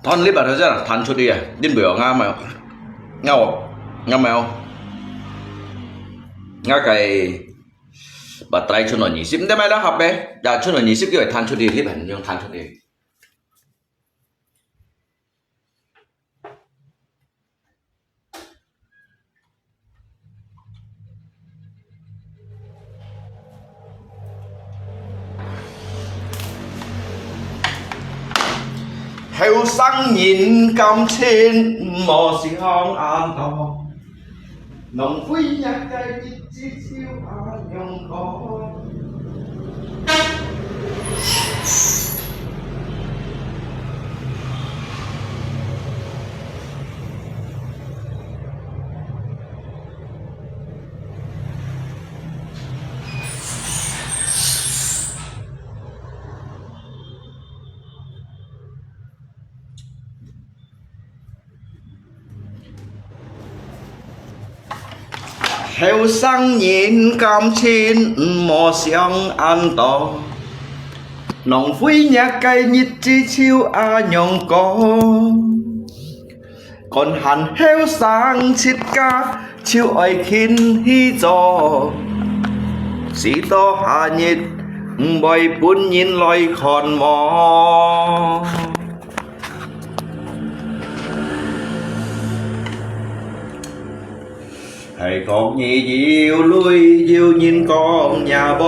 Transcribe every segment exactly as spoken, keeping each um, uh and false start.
看你把它这样弹出去啊，你不要俺们，俺我，俺们，俺个把带出来二十，你得买了好呗，呀，出来二十就会弹出去，你把用弹出去。 後生人感情莫想恁多，浪費若个日子就恁樣過。 後生人感情莫想恁多，浪費若个日子就恁樣過。 趕閒後生自家就愛勤去做，直到下日毋會分人來看望。 係講你有鐳，有人講也會；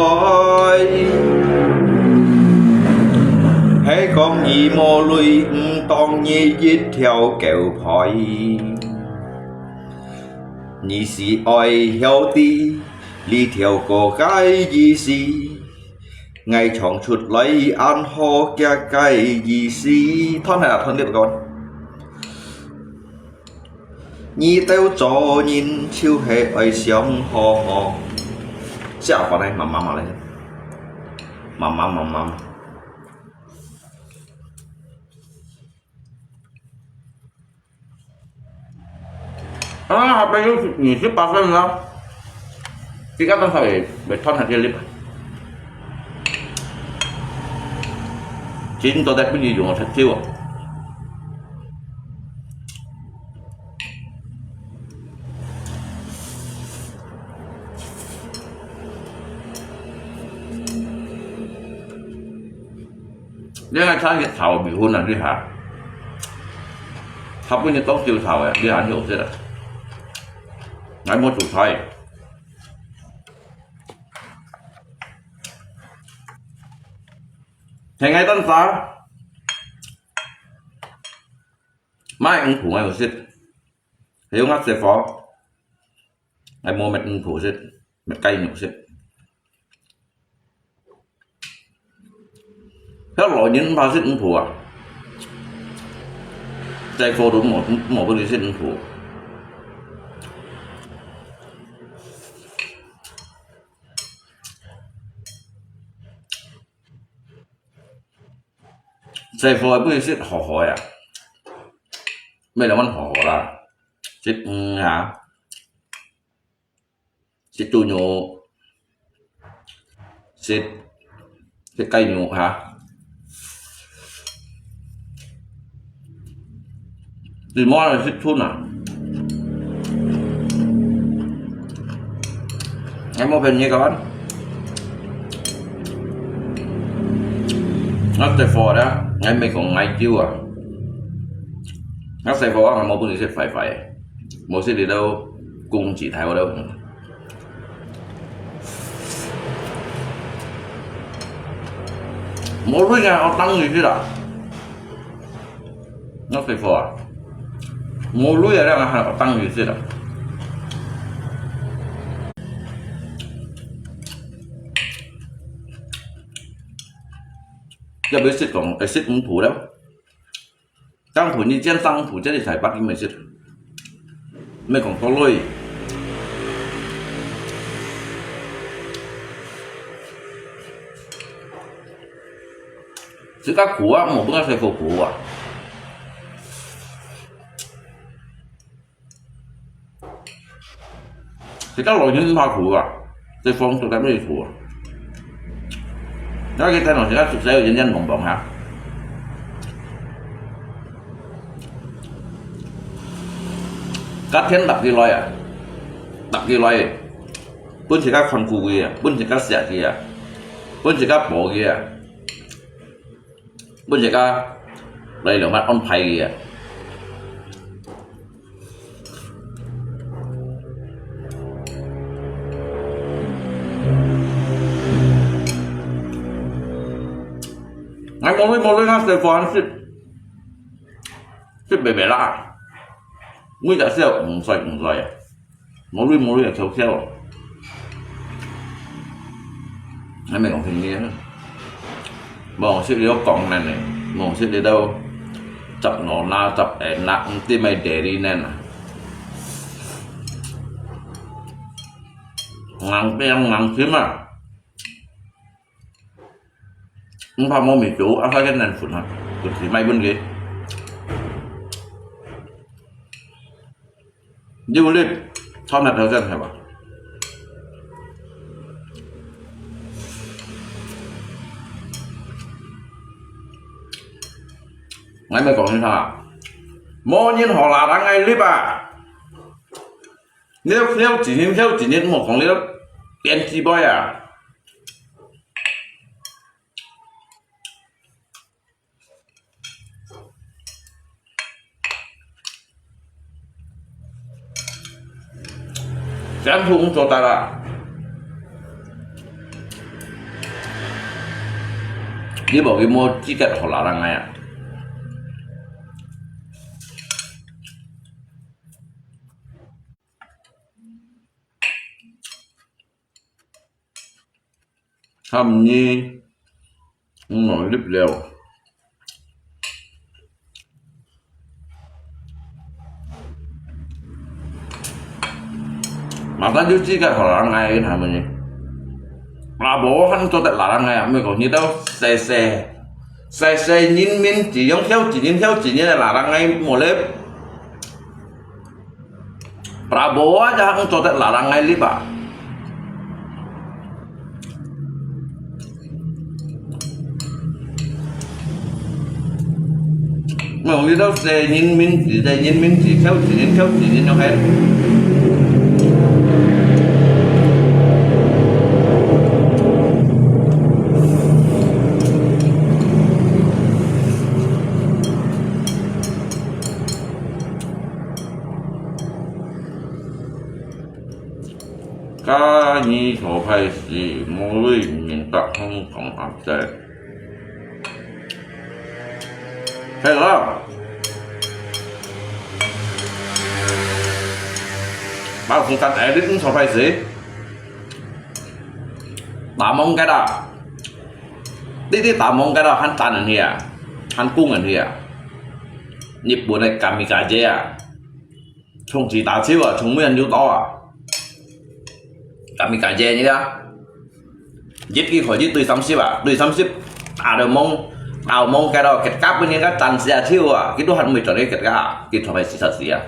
係講你無鐳，毋當你一條狗皮。你係愛曉得這條歌个意思，𠊎唱出來恁好个个意思。斷下來，斷掉講。 你兜做人就係愛想好好。這下呢，慢慢慢來，慢慢慢慢。啊，還有二十八分啦。 自家當下會，會斷下去哩吧。真做得分你用个食酒啊。你愛炒一炒米粉啊，你下。炒分你當少炒个，你下有食啊。𠊎無煮菜。 係𠊎當早，買魚脯𠊎有食，還有𠊎食火，𠊎無搣魚脯食，搣雞肉食。該老人毋怕食魚脯啊，在火都無，無分佢食魚脯。 細貨个本身食好好呀，毋係兩碗好好啦，食魚啊，食豬肉，食食雞肉哈。 你莫來食吞啊！𠊎無騙你个，𠊎食貨啦，𠊎毋係講𠊎酒啊。𠊎食貨啊，𠊎無分你食壞壞，無食你兜公子頭咯。無鐳啊，𠊎等你去啦。 𠊎食貨啊，無鐳啊，你還當有食啊？要毋食講，會食魚脯了。當脯你煎生脯，這裡才捌你毋食，毋係講多鐳。 自家苦啊，無分𠊎食貨苦啊。自家老人毋怕苦啊，這方做得乜苦啊。那個在老人家自家有人家弄懂哈。隔天搭佢來啊，搭佢來，分自家看顧佢啊，分自家惜佢啊，分自家抱佢啊，分自家來兩萬安排佢啊。𠊎無鐳無鐳，𠊎食飯食，食白白啦，每隻笑毋衰毋衰啊。 無鐳無鐳个偷笑哦。𠊎毋係講騙你啊，無識你講恁呢，無識你兜十五啦、十一啦，毋知麼个道理呢啊。硬拚硬心啊！毋怕無米煮，啊，快點難分啊，就是賣分佢。 六粒超難挑戰，係吧？𠊎毋係講你聽啊，無人好拿等𠊎粒啊！你兜挑一日挑一日，莫講你兜編織杯啊！ 全部毋做得啦！你無佢無資格好拿等𠊎啊！ 差毋多五六粒了。馬上就自家好拿等𠊎，佢還問你，阿婆還做得拿等𠊎啊？毋係講你兜細細，細細人民只用挑一人挑一人來拿等𠊎無咧？ Prabowo aja ang cotet larang ngai lipa. Mong dito sa Inmin, sa Inmin, sa South, sa South, sa South, okay? 加二頭牌是無鐳毋認得香港阿姐。係啦。包括間誒，你五頭牌是？打蒙个啦。你，你打蒙个啦，還打人去啊？還攻人去啊？日本个kamikaze啊！ 衝去打手啊，衝尾人就到啊。Kamikaze你啊，一佢可以對三十啊，對三十，打到蒙，打到蒙，該到結果分人家斬死啊，手啊，佢都還未做得結果，佢頭牌死殺死啊。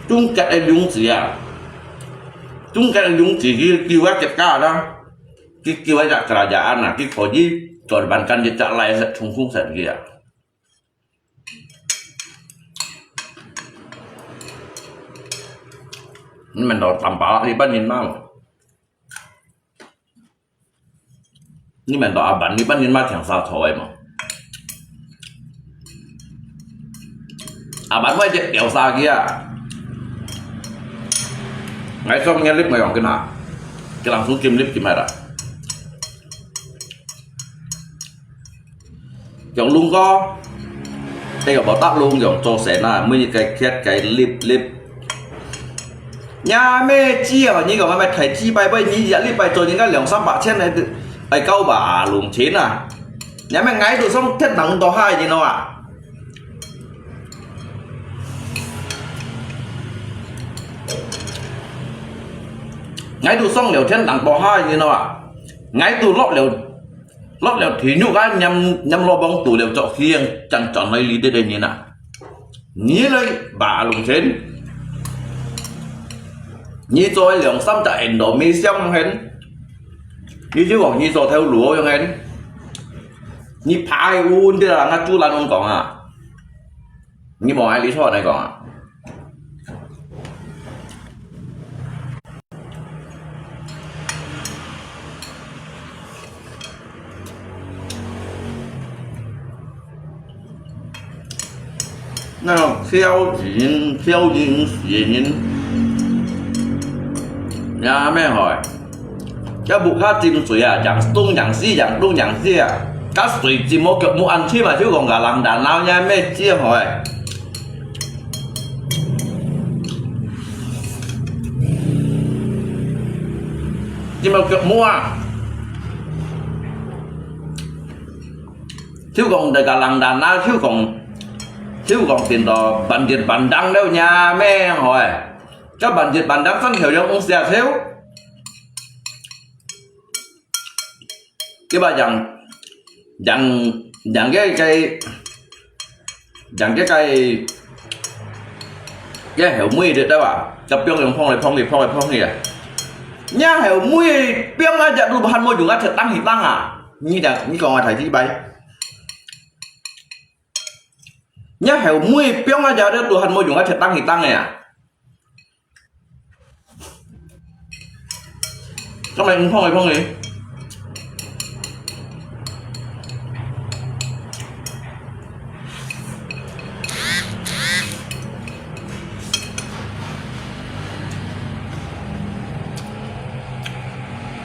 中國个領主啊，中國个領主佢救啊國家啦，佢救啊隻kerajaan啊，佢可以做辦間一隻來食充公食佢啊。你們都坦白，一般人嘛。 你們到阿班，你班人嘛聽啥錯个嘛？阿班會一條沙去啊！𠊎做麼个你毋用跟下，佢人手金你金來啦。用龍哥，這個無搭龍用做神啊，每日該歇該立立。 若咩知哦，你講麼个大雞拜拜，你一禮拜做人家兩三百千來，來搞吧，弄錢啊！若咩𠊎都想天堂到海，你知道啊？𠊎都想了天堂到海，你知道啊？𠊎都落了，落了地獄啊，念，念落網肚了，做戲，正轉來你這個人啊！ 你來把弄錢，你做兩三隻Indonesia人，你就講你做頭路樣个，你爬个穩的啦，𠊎就懶得講啊。你莫愛理錯來講啊。那種小人、小人、死人，也咩害。 這屋下浸水啊，樣東樣西，樣東樣西啊，該水浸無腳目恁深啊，就講个人打鬧也咩之害。浸無腳目啊，就講這个人打鬧，就講，就講變到半日半當了也咩害。 該半日半當正曉用五十條。佢話人，人，人个，个，人个，个，个後尾个對吧？該放用放來放去，放來放去啊！你後尾放啊，隻都還無用啊，就當去當啊！你講，你講啊，大姊妹，你後尾放啊，隻都還無用啊，就當去當个啊！ 做麼毋放一放呢？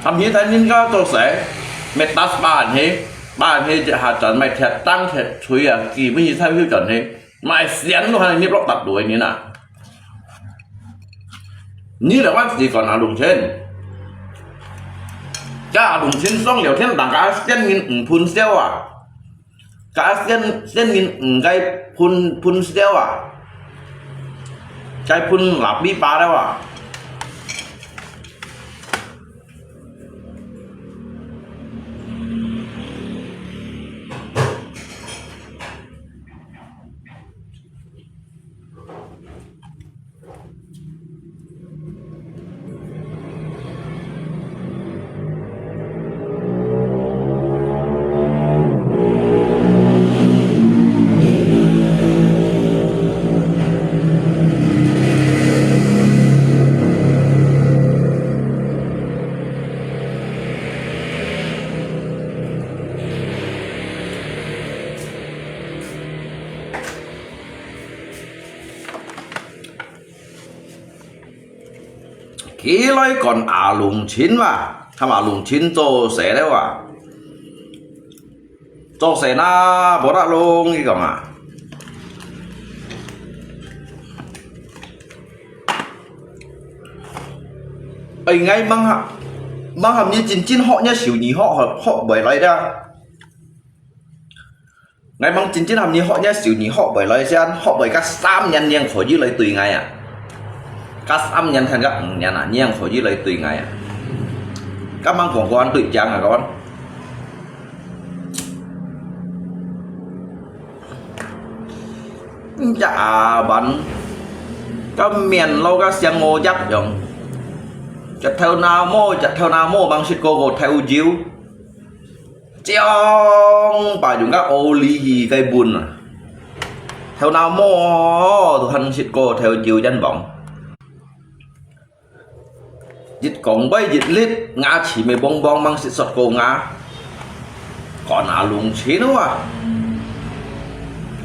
他們現在人家做事，沒打算係，把係一下轉賣鐵當鐵錘啊，基本上才會轉去，賣線都還入落達到个人啊。 你來話自己講阿龍清，該阿龍清上了天堂，該仙人毋噴燒啊，該仙，仙人毋該噴，噴燒啊，該噴蠟筆巴了啊。 佢來講阿龍清哇，同阿龍清做事了哇。做事哪，無得弄，佢講啊。哎，𠊎吂合，吂合你真正學，你手藝學，學，學袂來的。 𠊎吂真正喊你學，你手藝學袂來先，學會該三年，你正可以來對𠊎啊。該三年還該五年啊，你正可以來對𠊎啊。該吂講過對講啊，講。你隻阿文，該面老該像烏鴉樣，隻頭那毛，隻頭那毛，吂食過个頭油。 將把用个奧利去个分啊。頭那毛都還食過頭油煙王。一講話一粒，牙齒尾梆梆，吂食煞過牙。講阿龍清啊，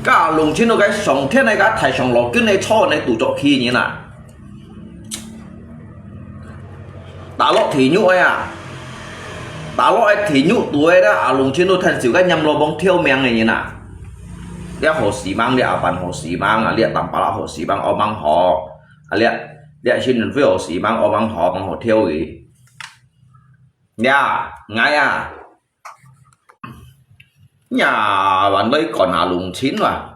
該阿龍清个上天个，該大上羅根个，坐个，肚著氣人啊！ 打落地獄个啊！打落个地獄肚个啦，阿龍清都趁手个黏羅網條命个人啊！這好死亡，這阿班好死亡啊！這當巴拉好死亡，惡吂好啊！這，這新人會好死亡，惡吂好，吂好跳个。呀，𠊎啊！ 呀，還來管下弄親啊！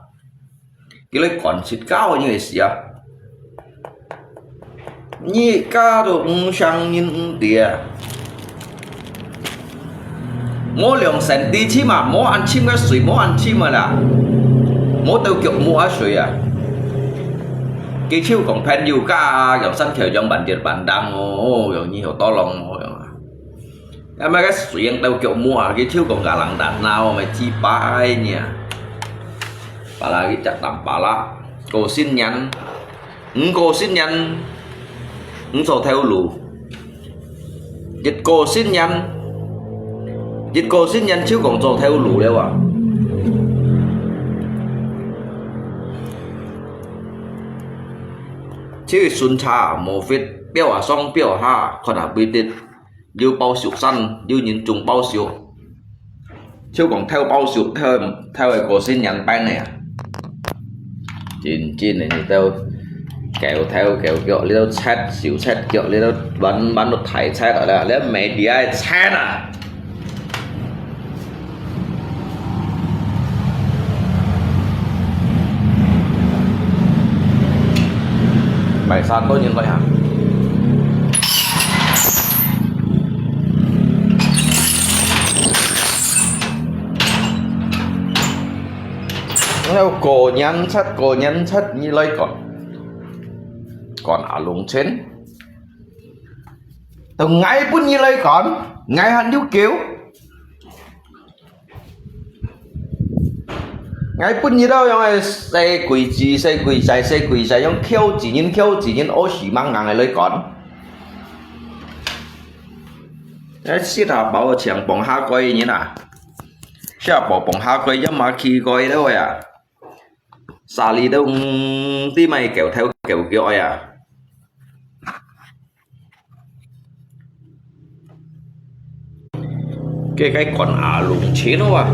佢來管自家个事啊！你家都毋相信毋對啊！無量神地深啊，無恁深个水，無恁深个啦，無到腳目啊水啊！佢就講朋友家，用山橋，用萬跌萬當哦，用你好多浪哦，用啊！啊，麼个水煙到腳毛啊，佢就講个人打鬧，咪幾百年。巴拉佢隻打巴拉，過新年，毋過新年，毋做頭路。一過新年，一過新年就講做頭路了啊！就巡查無fit，標啊上標下，看下不得。 有包熟山，有人種包熟。就講偷包熟，偷，偷个過新年擺呢啊！真正个，你兜狗頭狗腳，你兜賊手賊腳，你兜玩，玩到大賊啊啦，你兜media个賊啊！ 拜三多人來行。你過年賊，過年賊，你來趕，趕阿龍清，都𠊎分你來趕，𠊎還有狗。 𠊎分你兜樣个細鬼子、細鬼仔、細鬼仔，樣噭子人、噭子人，屙屎mang硬个來趕。哎，食下飽淨傍下蓋人啊！食下飽傍下蓋，一馬企蓋了呀！沙哩都毋知麼狗頭狗腳呀！ 該該趕阿龍清啊，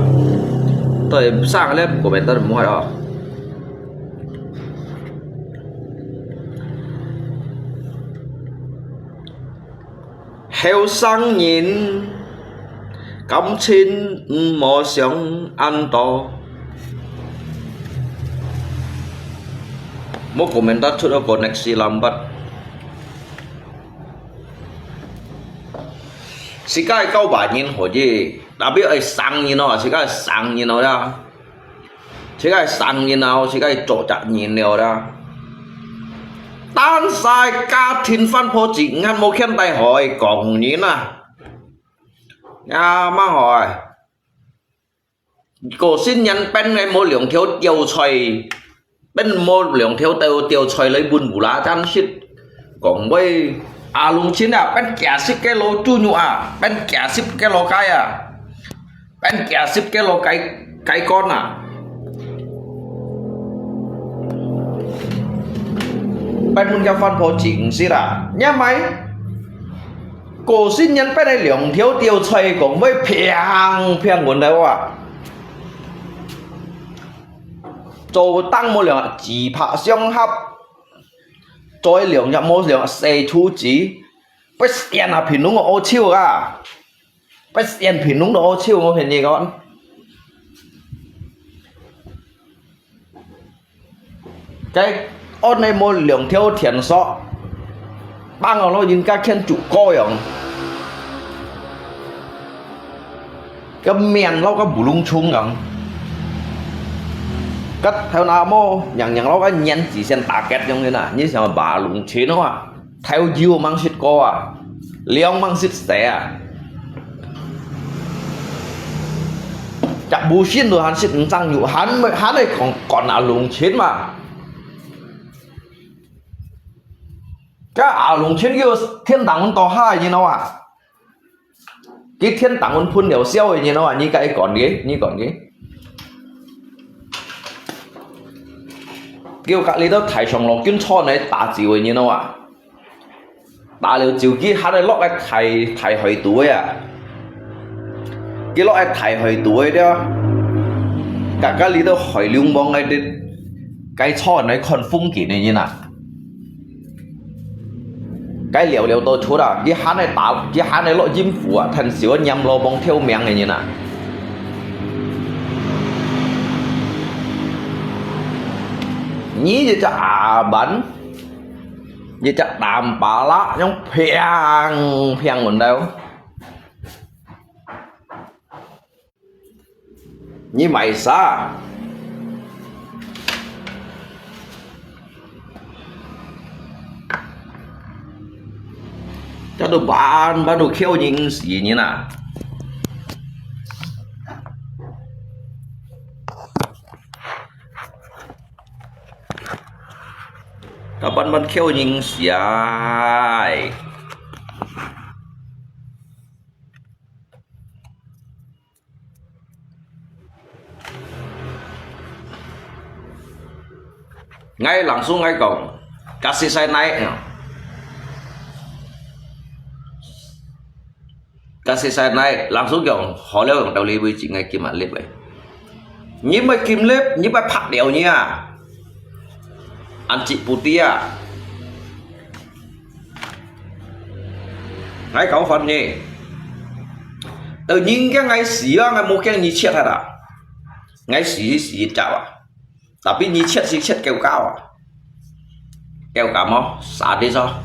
對上咧，我們都毋會哦。後生人，感情毋好想恁多。莫comment得出一個next lambat。 自家个九八年好个，tapi愛生人哦，自家个生人哦呀，自家个生人哦，自家个做責任了啦。但係家庭翻破紙，還無牽帶好个工人啊，呀，蠻好个。 過新年，本來無兩條吊菜，本無兩條吊，吊菜來分烏拉罾食。講話，阿龍清啊，本幾十個老豬肉啊，本幾十個老雞啊，本幾十個老雞，雞肝啊。本分佢翻破紙毋食啊，你買。 過新年擺个兩條吊菜講會平平穩个哇。做當無兩，自拍相合，做兩日無兩，洗手指，不然啊，平龍个屙臭啊，不然平龍个屙臭，我跟你講。 該安呢無兩條電索，放落人家牽住歌樣，个面摎个烏龍蟲樣，个頭那毛癢癢摎个眼子先打結樣个呐，你想馬龍群啊？ 頭油吂食過啊，涼吂食死啊。隻烏蠅都還食毋正肉，還，還會講，講阿龍清嘛。該阿龍清又天堂到下，你知道啊？ 佢天頂分了笑个，你知道啊？你該講个，你講个。叫隔離到大上落跟錯呢打字个，你知道啊？打了就佢還係落个大，大海肚个啊！佢落个大海肚个了，隔隔離到海流亡个，該錯呢看風景个人啊！ 該聊聊到出啊，佢還係打，佢還係落陰府啊，趁少念羅網條命个人啊。你一隻阿蠻，一隻淡巴拉，用平平穩到。 你買啥？這都慢慢都敲人死人啊！都慢慢敲人死啊！ 𠊎langsung𠊎講，kasih sayang naik，kasih sayang naik，langsung講，好了，用到你為止，𠊎今日立个。你莫今立，你莫拍了你啊！恁直不知啊！ 𠊎教訓你，到人驚𠊎死啊，𠊎無驚你chết忒啊！𠊎死係死一隻啊，tapi你chết係chết狗狗啊！狗狗麼？Sadis啊！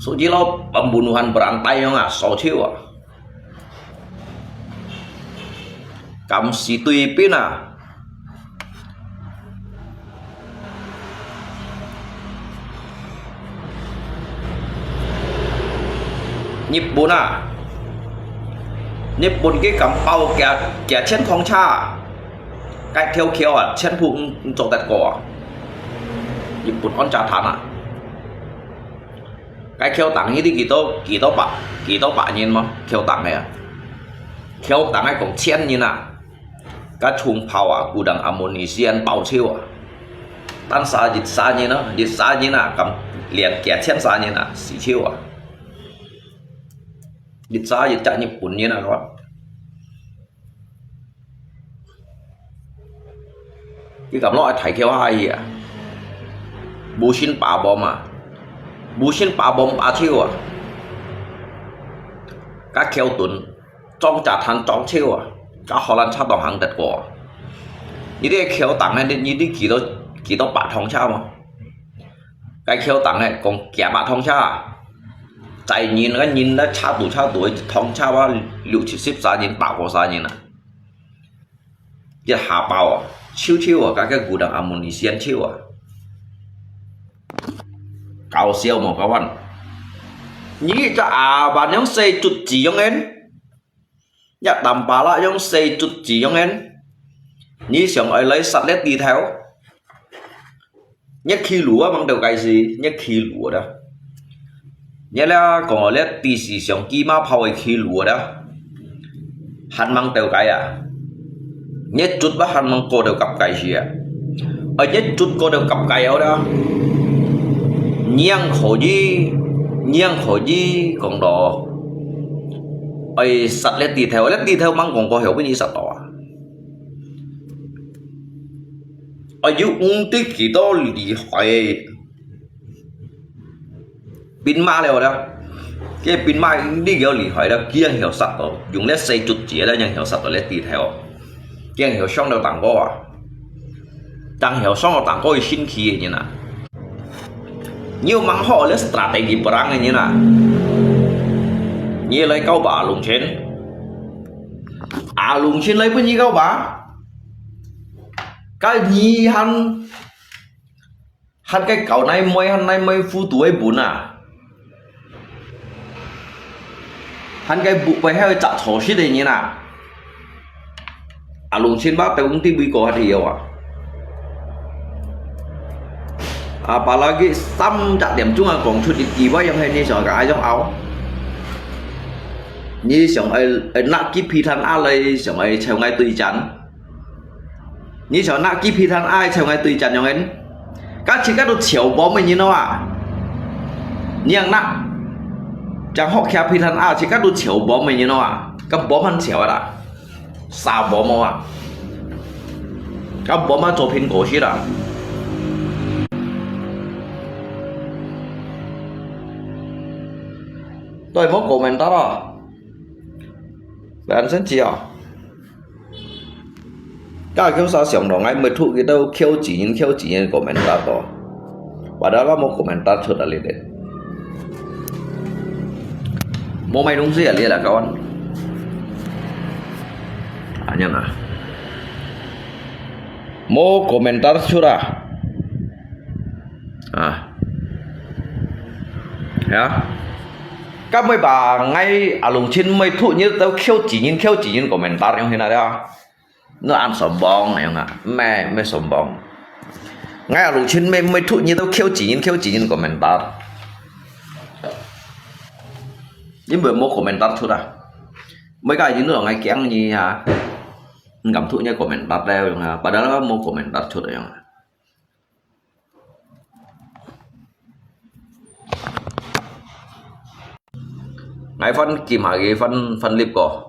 所以咯，pembunuhan berantai樣啊，手抽啊！敢死對邊啊！ 日本啊，日本佢敢包幾，幾千趟車啊，該條橋啊，全部毋，毋做得過啊。日本安炸彈啊，該橋頂佢兜幾多，幾多百，幾多百人麼？橋頂个啊，橋頂个講千人啊。 該重炮啊，gudang amunisi包手啊。單儕一儕人啊，一儕人啊，敢連幾千儕人啊，死手啊。一儕一隻日本人啊，講。佢敢落去大橋下去啊？無信打bomb啊，無信打bomb打手啊。該橋墩 裝炸彈裝手啊，該荷蘭車都行得過。你這橋頂个，你，你知幾多，幾多百趟車無？該橋頂个講幾百趟車啊，載人，該人，該車肚車肚个一趟車啊，六七十儕人，百過儕人啊。一下爆啊，手手啊，該个gudang amunisi手啊。搞笑無，各位。你隻阿爸樣細卒子樣个？ 一擔把啦樣細卒子樣个，你想愛來殺這地頭？你企路啊，吂兜該時，你企路啊！你這講這地是像雞嫲炮个企路啊！還吂兜該啊！你卒啊，還吂過兜甲該時啊！哎，你卒過兜甲該了啦！你樣可以，你樣可以講到 愛殺這地頭，這地頭吂講過曉分你殺到啊！哎，又毋知幾多厲害个兵馬了啦！這兵馬你幾厲害了，佢樣曉殺到，用這細卒子了，樣曉殺到這地頭，佢樣曉傷到當高啊！ 當曉上个當高个興趣个人啊！你有吂好這strategi perang个人啊！你來告白阿龍清，阿龍清來分你告白，該你還，還該搞哪妹，還哪妹糊塗个本啊！ 還該屋背還有隻草食个人啊！阿龍清吧，對毋知為過下去了啊！Apalagi三隻點鐘啊，講出一句話，樣係你想个，愛樣拗？你想愛，愛拿支皮彈啊來，想愛摎𠊎對戰？ 你想拿支皮彈啊摎𠊎對戰樣个？該自家都摎bomb个人咯啊！你樣拿，正學徛皮彈啊，自家都摎bomb个人咯啊！該bomb還摎啊啦，沙bomb啊！該bomb啊做蘋果食啦！對，無komentar啊！Bạn先知啊！ Ka kêu sa siang dong ai mei thu ki tau kêu chỉ nhân kêu chỉ nhân komentar to. Padahal ka mau komentar chut ali deh. Mau mai dong si ali lah kawan. Anya na. Mau komentar chut ah. Ah. Ya. 該每把𠊎阿龍親每吐你都口指人口指人komentar樣去哪了？你恁sombong樣啊？咩咩sombong。𠊎阿龍親每每吐你都口指人口指人komentar。因為無komentar出啊。每個人都愛驚你啊。你敢吐你komentar咧樣啊？Padahal無komentar出樣啊。 Ngai fan kim ha ki fan fan lip ko.